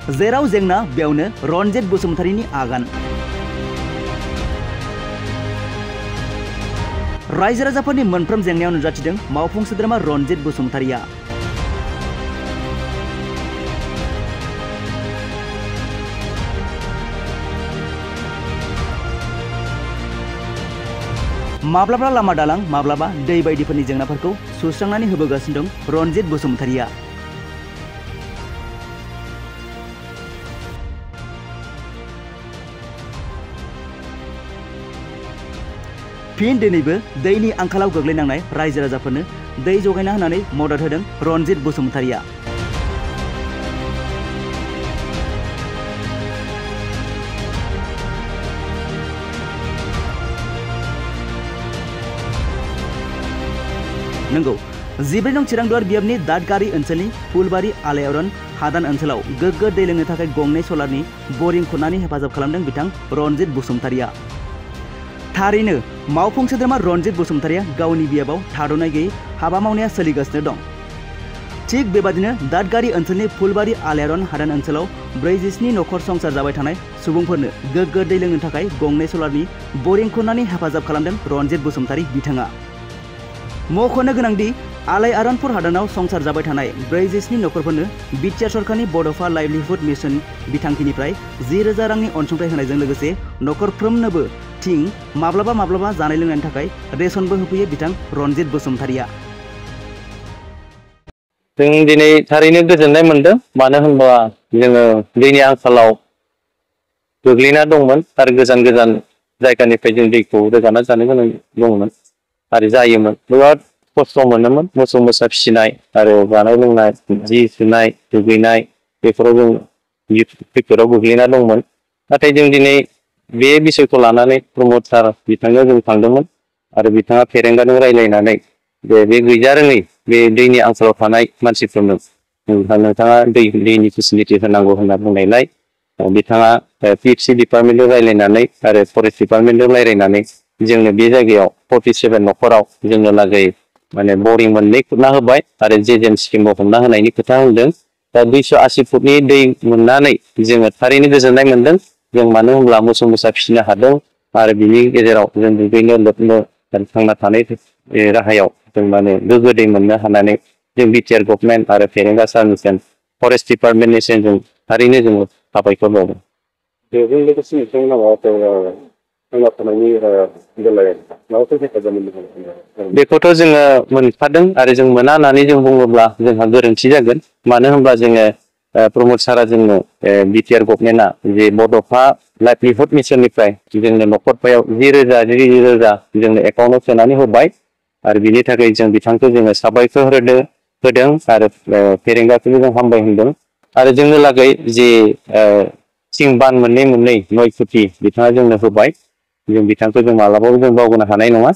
जेराव जेंना बेयावनो रनजित बसुमतारीनि आगान। रायजो राजाफोरनि मोनफ्रोम जेंनायाव नुजाथिदों मावफुं सोद्रोमा रनजित बसुमतारीया। माब्लाबा लामा दालां माब्लाबा दै बायदिफोरनि जेंनाफोरखौ सुस्रांनानै होबोगासिनो दं रनजित बसुमतारीया। फिन दिनैबो दैनि आंखालाव गोग्लैनांनाय रायजो राजाफोरनो दै जगायना होनानै मदद होदों रनजित बसुमतारीया। नंगौ, 14 नं चिरांदुवार बियाबनि दादगारि ओनसोलनि फुलबारि आलायारन हादान ओनसोलाव गोग्गो दै लोंनो थाखाय गंनै सलारनि बरिं खुरनानै हेफाजाब खालामदों बिथां रनजित बसुमतारीया। थारैनो मावफुं सोद्रोमा रनजित बसुमतारीया गावनि बियाबाव थाद'नाय गैयै हाबा मावनाया सोलिगासिनो दं। थिग बेबादिनो दादगारि ओनसोलनि फुलबारि आलायारन हादान ओनसोलाव 47 नखर संसार जाबाय थानाय सुबुंफोरनो गोग्गो दै लोंनो थाखाय गंनै सलारनि बरिं खुरनानै हेफाजाब खालामदों रनजित बसुमतारी बिथाङा। मख'नो गोनांदि आलायारनपुर हादानाव संसार जाबाय थानाय 47 नखरफोरनो बिटिआर सरकारनि बड'फा लाइभलिहुड मिशन बिथांखिनिफ्राय 10,000 रांनि अनसुंथाइ होनायजों लोगोसे नखरफ्रोमनोबो थिं माब्लाबा जानाय लोंनायनि थाखाय रेशनबो होफैयो बिथां रनजित बसुमतारीया। जों दिनै थारैनो गोजोननाय मोनदों, मानो होनबा जोङो दैनि आंखालाव गोग्लैना दंमोन आरो गोजान गोजान जायगानिफ्राय जों दैखौ रोगाना जानो गोनां दंमोन आरो जायोमोन। बिराद खस्थ' मोनोमोन मोसौ मोसा फिसिनाय आरो जानाय लोंनाय, जि सुनाय, दुगैनाय बेफोराव जों खैफोदाव गोग्लैना दंमोन। नाथाय जों दिनै बे बिसयखौ लानानै प्रमद सार बिथांनियाव जों थांदोंमोन आरो बिथाङा फेरेंगाजों रायज्लायनानै बे गैजारोङै बे दैनि आंखालाव थानाय मानसिफोरनो नोंथाङा दैनि फेसिलिटि होनांगौ होनना बुंनायलाय बिथाङा पिएचसि डिपार्टमेन्टजों रायज्लायनानै आरो फरेस्ट डिपार्टमेन्टजों रायज्लायनानै जोंनो बे जायगायाव 47 नखराव जोंनो लागै माने बरिं मोननै खुरना होबाय आरो जेजेन स्किमबो हमना होनायनि खोथा होनदों। दा 280 फुटनि दै मोननानै जोङो थारैनो गोजोननाय मोनदों। जों मानो होनब्ला मोसौ मोसा फिसिनो हादों आरो बिनि गेजेराव जों दुगैनो लोबनो थांना थानाय राहायाव जों माने गोग्गो दै मोननो हानानै जों बिटिआर गभर्नमेन्ट आरो फेरेंगा सारनिसिम फरेस्ट डिपार्टमेन्टनिसिम जों थारैनो जोङो साबायखर बावदों। बेजों लोगोसे नोंथांमोना बेखौथ' जोङो मोनखादों आरो जों मोना होननानै जों बुङोब्ला जोंहा गोरोन्थि जागोन। मानो होनब्ला जोङो प्रमद सारा जोंनो बिटिआर गभर्नमेन्टआ जे बड'फा लाइभलिहुड मिशननिफ्राय जोंनो नखरफायाव 10,000 जोंनो एकाउन्टआव सोनानै होबाय आरो बिनि थाखाय जों बिथांखौ जोङो साबायखर होदों आरो फेरेंगाखौबो जों हामबाय होनदों। आरो जोंनो लागै जे थिं बान मोननै 9 कोटि बिथाङा जोंनो होबाय, जों बिथांखौ जों मालाबाबो जों बावगारनो हानाय नङा।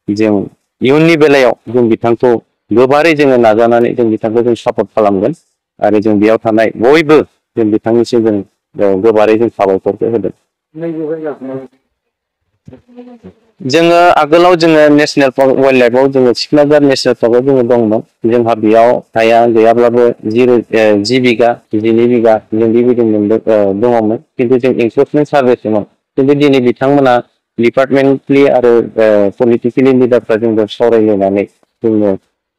जों इयुननि बेलायाव जों बिथांखौ गोबारै जोङो नाजानानै जों बिथांखौ जों सापर्ट खालामगोन आरो जों बेयाव थानाय बयबो जों बिथांनिसिम जों गोबारै जों साबायखरखौ होदों। जोङो आगोलाव जोङो नेसनेल पार्क वाइल्ड लाइफआव जोङो सिखनाजार नेसनेल पार्कआव जोङो दंमोन। जोंहा बेयाव हाया गैयाब्लाबो 10 बिगा 12 बिगा जों बेबायदि दङमोन, खिन्थु जों एनक्रोचमेन्ट सार्भेसोमोन। खिन्थु दिनै बिथांमोना डिपार्टमेन्टलि आरो पलिटिकेलि लिडारफ्रा जोंजों सावरायलायनानै जोंनो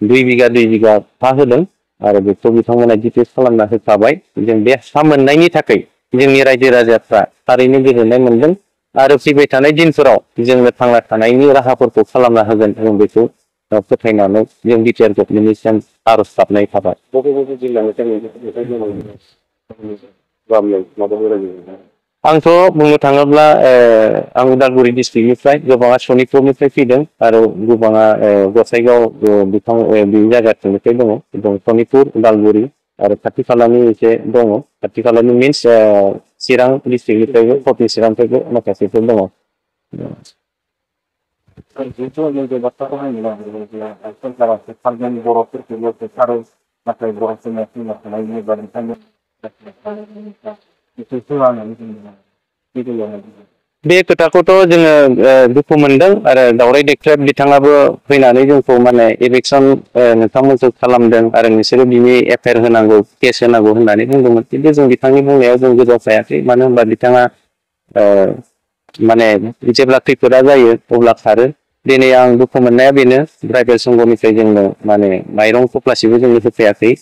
2 बिगा हा होदों आरो बेखौ बिथांमोना डिटेल्स खालामना होखाबाय। जों बे हा मोननायनि थाखाय जोंनि रायजो राजाफ्रा थारैनो गोजोननाय मोनदों आरो फैबाय थानाय दिनफोराव जोङो थांना थानायनि राहाफोरखौ खालामना होगोन, जों बेखौ फोथायनानै जों बिटिआर गभर्नमेन्टनिसिम आर'ज गाबनाय थाबाय। आंथ' बुंनो थाङोब्ला आं उदालगुरि डिस्ट्रिक्टनिफ्राय, गोबाङा सनितपुरनिफ्राय फैदों आरो गोबाङा गसाइगाव बे जायगाथिंनिफ्राय दङ। सनितपुर, उदालगुरि आरो खाथि खालानि एसे दङ। खाथि खालानि मिन्स चिरां डिस्ट्रिक्टनिफ्रायबो कटन चिरांनिफ्रायबो माखासेफोर दङ। बे खोथाखौथ' जोङो दुखु मोनदों आरो दावराय देख्रेब बिथाङाबो फैनानै जोंखौ माने इलेक्सन नोंथांमोनखौ खालामदों आरो नोंसोरो बिनि एफआइआर होनांगौ केस होनांगौ होननानै बुंदोंमोन खिन्थु जों बिथांनि बुंनायाव जों गोजौफायाखै मानो होनबा बिथाङा माने जेब्ला खैफोदा जायो अब्ला खारो दिनै आं दुखु मोननाया बेनो ट्राइबेल संघनिफ्राय जोंनो माने माइरं थफ्लासेबो जोंनो होफैयाखै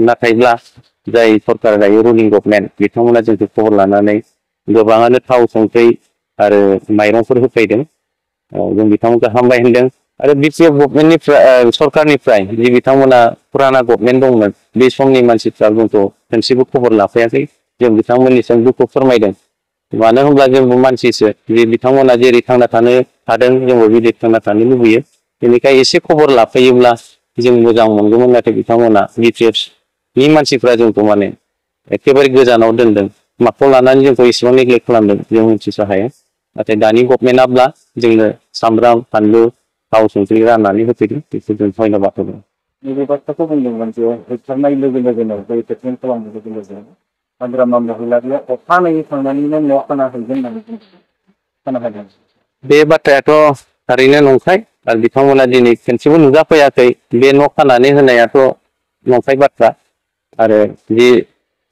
नाथायब्ला जाय सरकार दायो रुलिं गभर्नमेन्ट बिथांमोना जोंखौ खबर लानानै गोबाङानो थाव संख्रि आरो माइरंफोर होफैदों जों बिथांमोनखौ हामबाय होनदों आरो बिपिएफ गभर्नमेन्टनिफ्राय सरकारनिफ्राय जि बिथांमोना फुराना गभर्नमेन्ट दंमोन बे समनि मानसिफ्रा जोंखौ खनसेबो खबर लाफैयाखै जों बिथांमोननिसिम दुखु फोरमायदों मानो होनब्ला जोंबो मानसिसो जे बिथांमोना जेरै थांना थानो हादों जोंबो बिदि थांना थानो लुबैयो बेनिखाय एसे खबर लाफैयोब्ला जों मोजां मोनगौमोन नाथाय बिथांमोना बिपिएफनि मानसिफ्रा जोंखौ माने एखेबारे गोजानाव दोनदों माखौ लानानै जोंखौ एसेबां नेग्लेक्ट खालामदों जों मिथिस' हाया नाथाय दानि गभर्नमेन्टआब्ला जोंनो सामब्राम फानलु थाव संख्रि राननानै होफैदों बेखौ जों धन्यबाद होदों नैबे बाथ्राखौ बुंदोंमोन जे होबथानाय लोगो लोगोनो बै ट्रिटमेन्ट खालामनाय लोगो लोगोनो हाग्रामा महिलारिया अखानायै थांनानैनो न' खाना हैगोन होननानै खोनादों बे बाथ्रायाथ' थारैनो नंखाय आरो बिथांमोना दिनै खनसेबो नुजाफैयाखै बे न' खानानै होनायाथ' नंखाय बाथ्रा आरो जि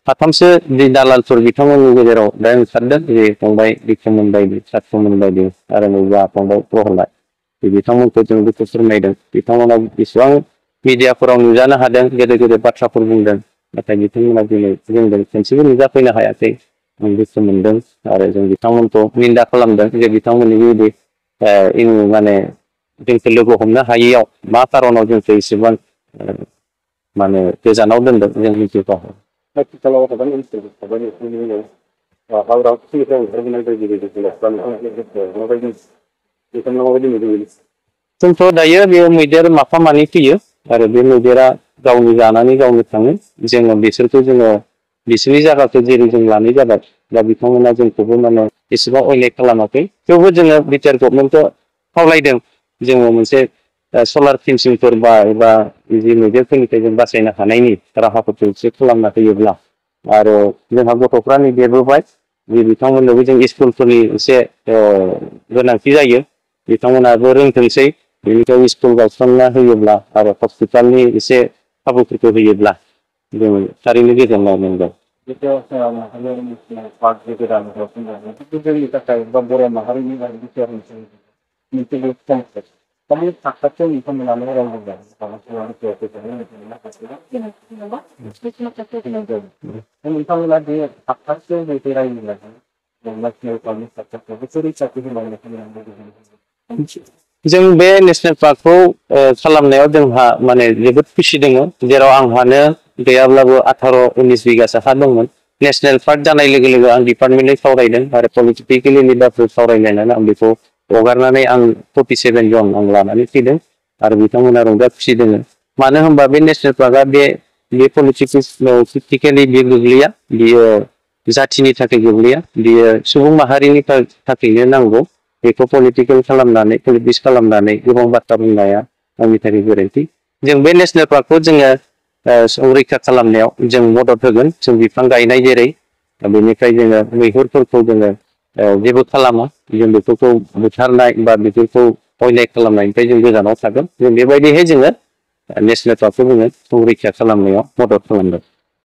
साथामसो जि दालालफोर बिथांमोननि गेजेराव दा ओंखारदों जे फंबाय बिक्रममोन बायदि साथ्रमोन बायदि आरो नैबा फंबाय प्रहलाद बिथांमोनखौ जों दुखु फोरमायदों बिथांमोना बेसेबां मिडियाफोराव नुजानो हादों गेदेर गेदेर बाथ्राफोर बुंदों नाथाय बिथांमोना दिनै जोंजों खनसेबो नुजाफैनो हायाखै आं दुखु मोनदों आरो जों बिथांमोनखौ निन्दा खालामदों जे बिथांमोननि बेबायदि माने जोंखौ लोगो हमनो हायैयाव मा खारनाव जोंखौ एसेबां माने गोजानाव दोनदों जों मिथिगौ आथिखालाव गोबां ओनसोलफोर थाबाय हाग्रा खुलिफ्राव ओंखारबोनाय बायदि बायदि बिथांमोना माबायदि नुदों जोंथ' दायो बे मैदेर माफा मानै फैयो आरो बे मैदेरा गावनि जानानै गावनो थाङो जोङो बिसोरखौ बिसोरनि जायगाखौ जेरै जों लानाय जाबाय दा बिथांमोना जोंखौबो माने एसेबां अयनाय खालामाखै थेवबो जोङो बिटिआर गभर्नमेन्टखौ खावलायदों जोङो मोनसे सलार फेन्सिंफोर एबा जि मैदेरफोरनिफ्राय जों बासायनो हानायनि राहाफोरखौ एसे खालामना होयोब्ला आरो जोंहा गथ'फ्रा नै देरबोबाय जे बिथांमोननोबो जों स्कुलफोरनि एसे गोनांथि जायो बिथांमोनाबो रोंथोंसै बेनिखाय स्कुल गायसनना होयोब्ला आरो हस्पिटालनि एसे खाबुफोरखौ होयोब्ला जों थारैनो गोजोननाय मोनगोन जोंनि थाखाय बा बर' माहारिनि थाखाथियाव नोंथांमोनानो नोंथांमोना बे थाखाथियाव बेरायोब्ला जों बे नेसनेल पार्कखौ खालामनायाव जोंहा माने जोबोद खुसि दङ जेराव आंहानो गैयाब्लाबो 18-19 बिगासो हा दंमोन नेसनेल पार्क जानाय लोगो लोगो आं डिपार्टमेन्टजों सावरायदों आरो पलिटिकेलि लिडारफोर सावरायलायनानै आं बेखौ हगारनानै आं 47 जन आं लानानै फैदों आरो बिथांमोना रंजा खुसि दङ मानो होनबा बे नेसनेल पार्कआ बे पलिटिकेलि बे गोग्लैया बियो जाथिनि थाखाय गोग्लैया बियो सुबुं माहारिनि थाखायनो नांगौ बेखौ पलिटिकेल खालामनानै पलिटिक्स खालामनानै गोबां बाथ्रा बुंनाया आंनि थाखाय गोरोन्थि जों बे नेसनेल पार्कखौ जोङो संरैखा खालामनायाव जों मदद होगोन जों बिफां गायनाय जेरै बेनिफ्राय जोङो मैहुरफोरखौ जोङो जेबो खालामा जों बेफोरखौ बुथारनाय बा बेफोरखौ अयनाय खालामनायनिफ्राय जों गोजानाव थागोन जों बेबायदिहाय जोङो नेसनेल पार्कखौ जोङो संरैखा खालामनायाव मदद खालामगोन